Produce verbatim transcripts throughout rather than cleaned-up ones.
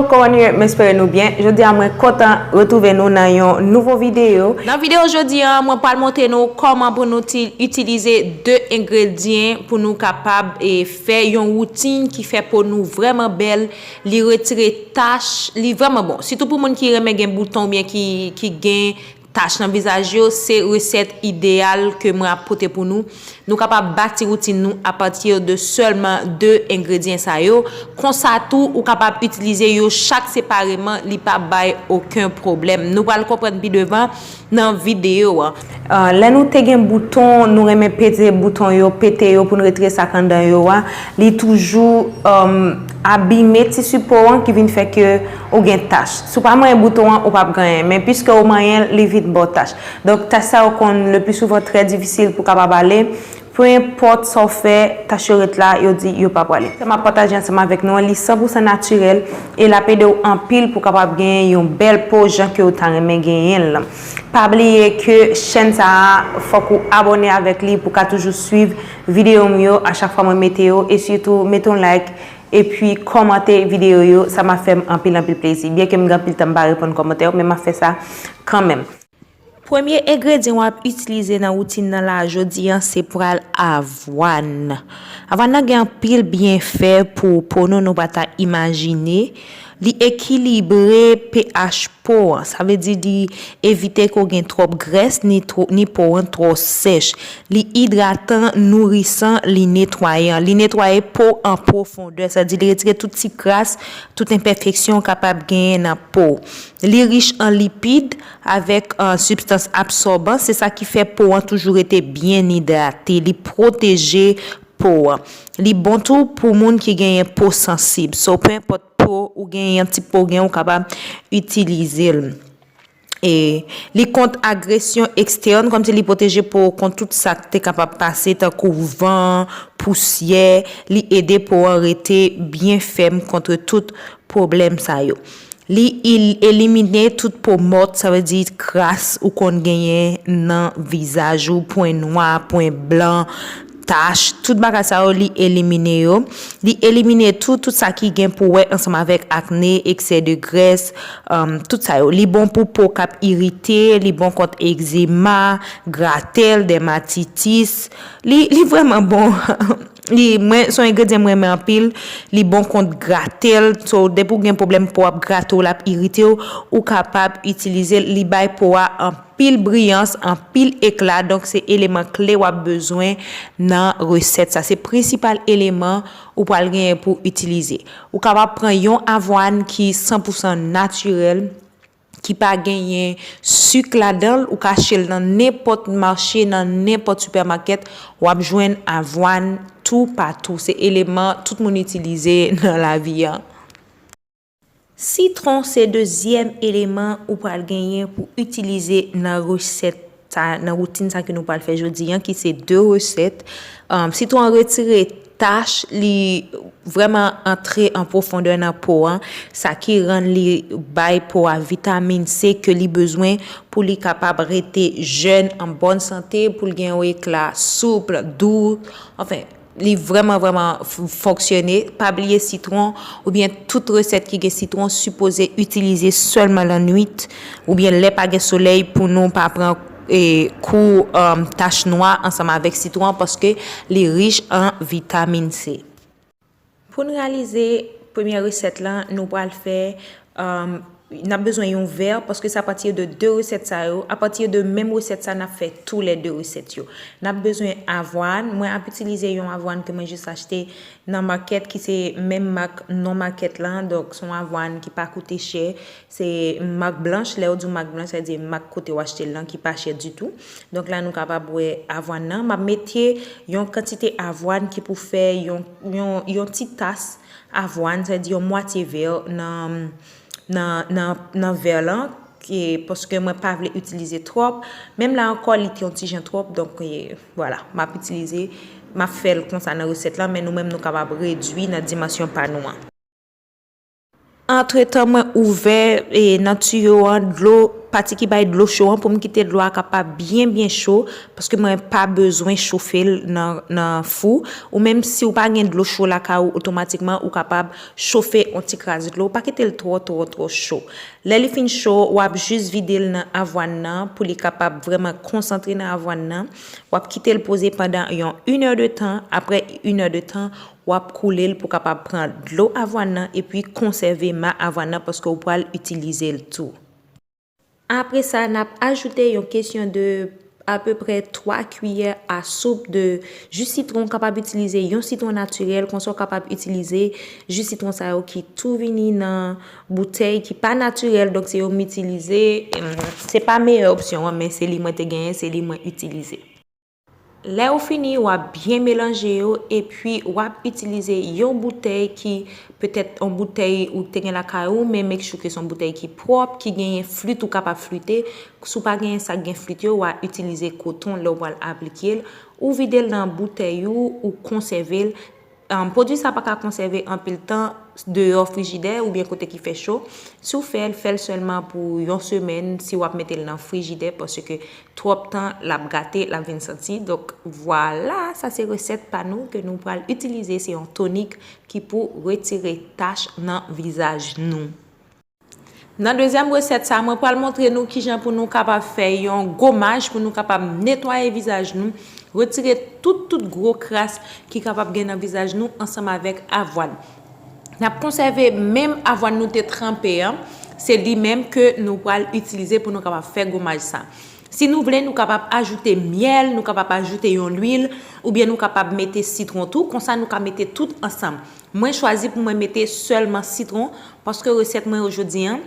Kòman nou ye? M espere nou byen. Jodi a mwen kontan retwouve nou nan yon nouvo videyo. Nan videyo jodi a, mwen pral montre nou kòman pou nou ti- itilize de engredyan pou nou kapab e fè yon woutin ki fè po nou vrèman bèl, li retire tach, li vrèman bon. Sitou pou moun ki renmen gen bouton oubyen ki, ki gen tach nan vizaj yo, se resèt ideyal ke mwen ap pote pou nou. Nou kapab bati woutin nou apati de sèlman de engredyan sa yo. Konsa tou, ou kapab itilize yo chak separeman, li pa bay okenn pwoblèm. Nou pral konprann pi devan nan videyo a. Ah, lè nou te gen bouton, nou renmen pete bouton yo, pete yo pou n retire sa k anndan yo a, li toujou, um, abime tisi po an ki vin fè ke ou gen tach. Si w pa manyen bouton an, ou p ap gen anyen. Men piske ou manyen l, li vin ba w tach. Donk, tach sa yo konn le pli souvan trè difisil pou kapab ale. Peu importe sa w fè, tach yo ret la, yo di yo p ap ale. Sa m ap pataje ansanm avèk nou an, li san pou san natirèl e l ap ede w anpil pou w kapab genyen yon bèl po jan ke w ta renmen genyen l. Pa bliye ke chèn sa a, fòk ou abòne avèk li pou w ka toujou swiv videyo m yo a chak fwa mwen mete yo, e sitou mete yon like epi kòmante videyo yo, sa m ap fè m anpil, anpil plezi. Byenke m gen anpil tan m pa reponn kòmantè yo, men m ap fè sa kanmenm. Premye engredyan w ap itilize nan woutin nan la jodi a, se pral avwàn. Avwàn nan gen anpil byenfè pou po nou, nou pa ta imajine. Li ekilibre pH po an, sa vle di li evite ke w gen twòp grès, ni two-, ni po an twò sèch. Li idratan, nourisan, li netwayan. Li netwaye po an pwofondè, sa vle di li retire tout ti kras, tout enpèfeksyon w kapab genyen nan po w. Li rich an lipid avèk, euh, sibstans absòban, se sa ki fè po an toujou rete byen idrate. Li pwoteje po an. Li bon tou pou moun ki genyen po sansib. So, peu importe po ou genyen, tip po ou genyen, ou kapab itilize l. E li kont agresyon ekstèn, kòmsi li pwoteje po kont tout sa k te kapab pase, tankou van, pousyè. Li ede po an rete byen fèm kont tout pwoblèm sa yo. Li il-, elimine tout po mòt, sa vle di kras ou konn genyen nan vizaj ou, pwen nwa, pwen blan, tach, tout bagay sa yo, li elimine yo. Li elimine tou, tout sa ki gen pou wè ansanm avèk akne, eksè de grès, um, tout sa yo. Li bon pou po k ap irite, li bon kont egzema, gratèl, dèmatitis. Li, li vrèman bon. Li, mwen, se yon engredyan mwen renmen anpil. Li bon kont gratèl. So, depi w gen pwoblèm po ap grate w, l ap irite w, ou kapab itilize l. Li bay po a anpil briyans, anpil ekla. Donk, se eleman kle w ap bezwen nan resèt sa. Se prensipal eleman ou pral genyen pou itilize. Ou kapab pran yon avwàn ki san pou san natirèl, ki pa genyen sik ladan l, ou ka achte l nan nenpòt mache, nan nenpòt sipèmakèt, w ap jwenn avwàn toupatou. Se eleman tout moun itilize nan lavi a. Sitwon se dezyèm eleman ou pral genyen pou itilize nan resèt sa, nan woutin sa ke nou pral fè jodi a, ki se de resèt. Um, sitwon an retire tach, li vrèman antre an pwofondè nan po an, sa ki rann li bay po a vitamin C ke li bezwen pou li kapab rete jèn, an bòn sante, pou l gen yon ekla soup, dou, anfen, li vrèman, vrèman f-, fonksyone. Pa bliye sitwon, oubyen tout resèt ki gen sitwon, sipoze itilize sèlman lannwit, oubyen lè pa gen solèy pou nou pa pran, e, kou, um, tach nwa ansanm avèk sitwon, paske li rich an vitamin C. Pou n reyalize premyè resèt lan, nou pral fè, um, n ap bezwen yon vè, paske se apati de de resèt sa yo, apati de menm resèt sa, n ap fè toulède resèt yo. N ap bezwen avwàn, mwen ap itilize yon avwàn ke mwen jis achte nan makèt, ki se menm mak non makèt lan, donk se yon avwàn ki pa koute chè, se mak blanch, lè yo di w mak blanch, sa vle di mak kote w achte l lan ki pa chè ditou. Donk la nou kapab wè avwàn nan. M ap mete yon kantite avwàn ki pou fè yon, yon, yon ti tas avwàn, sa vle di yon mwatye vè nan, nan, nan, nan vè lan, ke, paske mwen pa vle itilize twòp. Menm la ankò, li te yon ti jan twòp, donk, e, vwala, m ap itilize, m ap fè l konsa nan resèt lan, men nou menm nou kapab redwi nan dimansyon pa nou an. Antretan mwen ouvè, e, nan tiyo an, dlo pati ki bay dlo cho an pou m kite dlo a kapab byen, byen cho, paske mwen pa bezwen chofe l nan, nan fou. Ou menm si w pa gen dlo cho lakay ou, otomatikman ou kapab chofe yon ti kras dlo. Pa kite l twò, twò, twò cho. Lè li fin cho, w ap jis vide l nan avwàn nan pou li kapab vrèman konsantre nan avwàn nan. W ap kite l poze pandan yon inè de tan. Apre inè de tan, w ap koule l pou kapab pran dlo avwàn nan epi konsève ma avwàn nan paske w pral itilize l tou. Apre sa, n ap ajoute yon kesyon de apeprè twa kiyè a soup de ji sitwon. Ou kapab itilize yon sitwon natirèl, konsa w kapab itilize ji sitwon sa yo ki tou vini nan boutèy, ki pa natirèl, donk se yo m itilize. Em, se pa meyè opsyon an, men se li mwen te genyen, se li mwen itilize. Lè ou fini, w ap byen melanje yo, epi w ap itilize yon boutèy ki, petèt yon boutèy ou te gen lakay ou, men make sure ke se yon boutèy ki pwòp, ki genyen flit ou kapab flite. Si w pa genyen sa k gen flit yo, w a itilize koton lè w pral aplike l. Ou vide l nan boutèy ou, ou konsève l. Em, pwodui sa pa ka konsève anpil tan deyò frijidè oubyen kote ki fè cho. Si w fè l, fè l sèlman pou yon semèn si w ap mete l nan frijidè, paske twòp tan, l ap gate, l ap vin santi. Donk, vwala, sa se resèt pa nou ke nou pral itilize. Se yon tonik ki pou retire tach nan vizaj nou. Nan dezyèm resèt sa, mwen pral montre nou kijan pou nou kapab fè yon gomaj, pou nou kapab netwaye vizaj nou, retire tout, tout gwo kras ki kapab gen nan vizaj nou ansanm avèk avwàn. N ap konsève menm avwàn nou te tranpe an, se li menm ke nou pral itilize pou nou kapab fè gomaj sa. Si nou vle, nou kapab ajoute myèl, nou kapab ajoute yon lwil, oubyen nou kapab mete sitwon tou, konsa nou ka mete tout ansanm. Mwen chwazi pou mwen mete sèlman sitwon, paske resèt mwen yo jodi an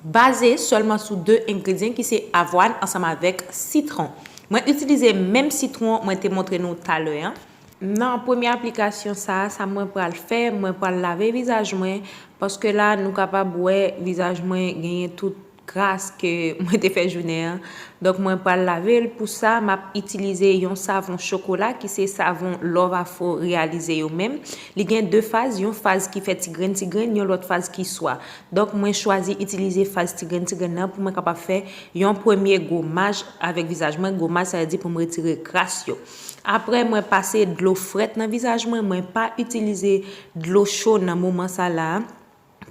baze sèlman sou de engredyan ki se avwàn ansanm avèk sitwon. Mwen itilize menm sitwon mwen te montre nou talè an. Nan premye aplikasyon sa a, sa mwen pral fè, mwen pral lave vizaj mwen, paske la nou kapab wè vizaj mwen genyen tout kras ke mwen te fè jounen an. Donk, mwen pral lave l. Pou sa, m ap itilize yon savon chokola, ki se savon Love Afro reyalize yo menm. Li gen de faz, yon faz ki fè ti grenn, ti grenn, yon lòt faz ki swa. Donk, mwen chwazi itilize faz ti grenn, ti grenn nan pou mwen kapab fè yon premye gomaj avèk vizaj mwen. Gomaj, sa vle di pou m retire kras yo. Apre, mwen pase dlo frèt nan vizaj mwen. Mwen pa itilize dlo cho nan moman sa la a,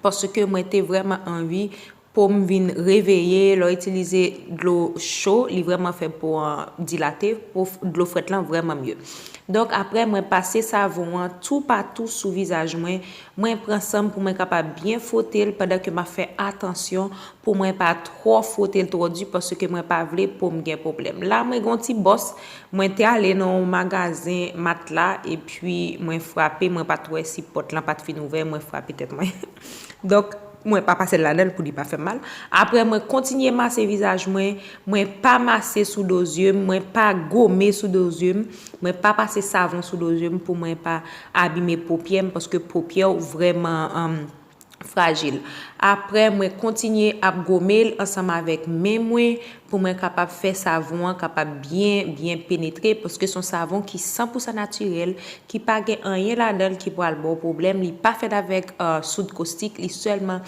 paske mwen te vrèman anvi po m vin reveye. Lè w itilize dlo cho, li vrèman fè po an dilate. Po f-, dlo frèt lan vrèman mye. Donk, apre mwen pase savon an toupatou sou vizaj mwen, mwen pran san m pou mwen kapab byen fwote l pandan ke m ap fè atansyon pou mwen pa twò fwote l twò di, paske mwen pa vle po m gen pwoblèm. La, mwen gen yon ti bòs, mwen te ale nan yon magazen matla, epi mwen frape, mwen pa t wè si pòt lan pa t fin ouvè, mwen frape tèt mwen. Donk, mwen pa pase l ladan l pou li pa fè m mal. Apre, mwen kontinye mase vizaj mwen, mwen pa mase sou do zye m, mwen pa gome sou do zye m, mwen pa pase savon sou do zye m pou mwen pa abime popyè m, paske popyè w vrèman, um, frajil. Apre, mwen kontinye ap gome l ansanm avèk men mwen pou mwen kapab fè savon an kapab byen, byen penetre, paske se yon savon ki san pou san natirèl, ki pa gen anyen ladan l ki pral ba w pwoblèm. Li pa fèt avèk, euh, soud kostik, li sèlman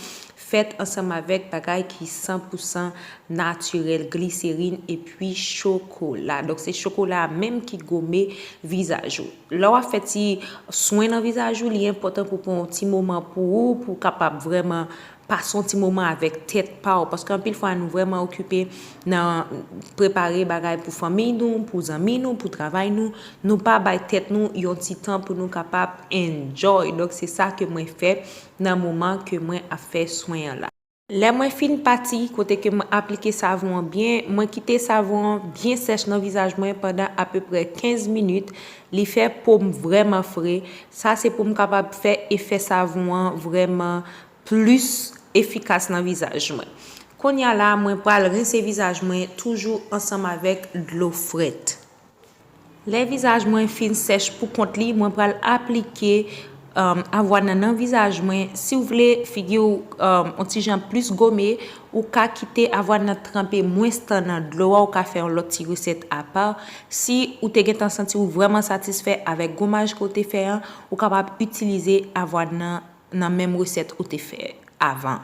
fèt ansanm avèk bagay ki san pou san natirèl, gliserin epi chokola. Donk, se chokola a menm ki gome vizaj ou. Lè w ap fè ti swen nan vizaj ou, li enpòtan pou w pran yon ti moman pou ou, pou w kapab vrèman pase yon ti moman avèk tèt pa w. Paske anpil fwa, nou vrèman okipe nan prepare bagay pou fanmi nou, pou zanmi nou, pou travay nou. Nou pa bay tèt nou yon ti tan pou nou kapab enjoy. Donk, se sa ke mwen fè nan moman ke mwen ap fè swen an la. Lè mwen fin pati, kote ke mwen aplike savon an byen, mwen kite savon an byen sèch nan vizaj mwen pandan apeprè kenz minit. Li fè po m vrèman fre. Sa se pou m kapab fè efè savon an vrèman plis efikas nan vizaj mwen. Kounye a la, mwen pral rense vizaj mwen toujou ansanm avèk dlo frèt. Lè vizaj mwen fin sèch pou kont li, mwen pral aplike, um, avwàn nan nan vizaj mwen. Si w vle figi w, um, yon ti jan plis gome, ou ka kite avwàn nan tranpe mwens tan nan dlo a, ou ka fè yon lòt ti resèt apa. Si ou te gentan santi w vrèman satisfè avèk gomaj ke w te fè an, ou kapab itilize avwàn nan nan menm resèt ou te fè avan.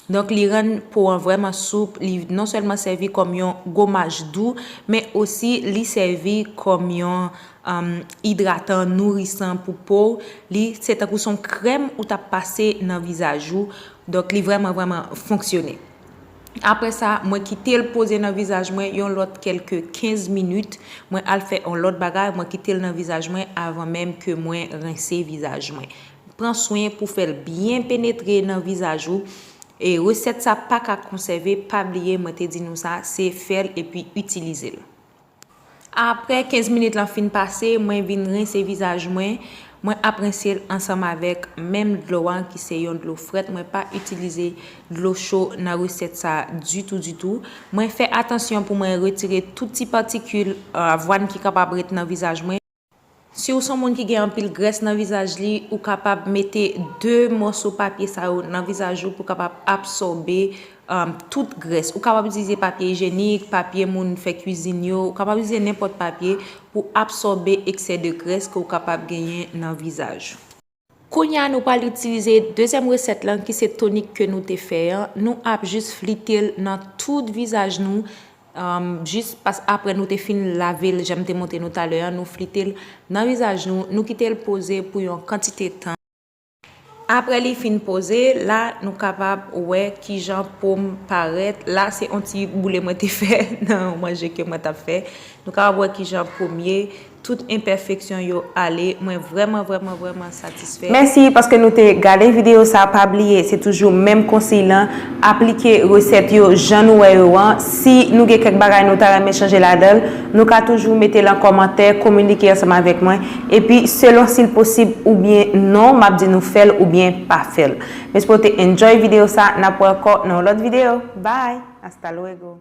Donk, li rann po an vrèman soup, li non sèlman sèvi kòm yon gomaj dou, men osi li sèvi kòm yon, um, idratan, nourisan pou po w. Li se tankou se yon krèm ou t ap pase nan vizaj ou. Donk, li vrèman, vrèman fonksyone. Apre sa, mwen kite l poze nan vizaj mwen yon lòt kèlke kenz minit. Mwen al fè yon lòt bagay, mwen kite l nan vizaj mwen avan menm ke mwen rense vizaj mwen. Pran swen pou fè l byen penetre nan vizaj ou. E resèt sa pa ka konsève, pa bliye, mwen te di nou sa, se fè l epi itilize l. Apre kenz minit lan fin pase, mwen vin rense vizaj mwen. Mwen ap rense l ansanm avèk menm dlo a ki se yon dlo frèt. Mwen pa itilize dlo cho nan resèt sa ditou, ditou. Mwen fè atansyon pou mwen retire tout ti patikil, euh, avwàn ki kapab ret nan vizaj mwen. Si w se yon moun ki gen anpil grès nan vizaj li, ou kapab mete de mòso papye sa yo nan vizaj ou pou kapab absòbe, um, tout grès. Ou kapab itilize papye ijenik, papye moun fè kwizin yo, ou kapab itilize nenpòt papye pou absòbe eksè de grès ke w kapab genyen nan vizaj ou. Kounye a, nou pral itilize dezyèm resèt lan ki se tonik ke nou te fè an. Nou ap jis flite l nan tout vizaj nou. Um, jis pas, apre nou te fin lave l, jan m te montre nou talè an, nou flite l nan vizaj nou, nou kite l poze pou yon kantite tan. Apre li fin poze, la nou kapab wè kijan po m parèt. La se yon ti boule mwen te fè nan yon manje ke mwen t ap fè. Nou kapab wè kijan po m ye, tout enpèfeksyon yo ale. Mwen vrèman, vrèman, vrèman satisfè. Mèsi paske nou te gade videyo sa. Pa bliye, se toujou menm konsiy lan. Aplike resèt yo jan nou wè yo an. Si nou gen kèk bagay nou ta renmen chanje ladan l, nou ka toujou mete l an kòmantè, kominike ansanm avèk mwen. Epi, selon si l posib oubyen non, m ap di nou fè l oubyen pa fè l. M espere w te enjoy videyo sa. N ap wè ankò nan yon lòt videyo. Bye! Hasta luego!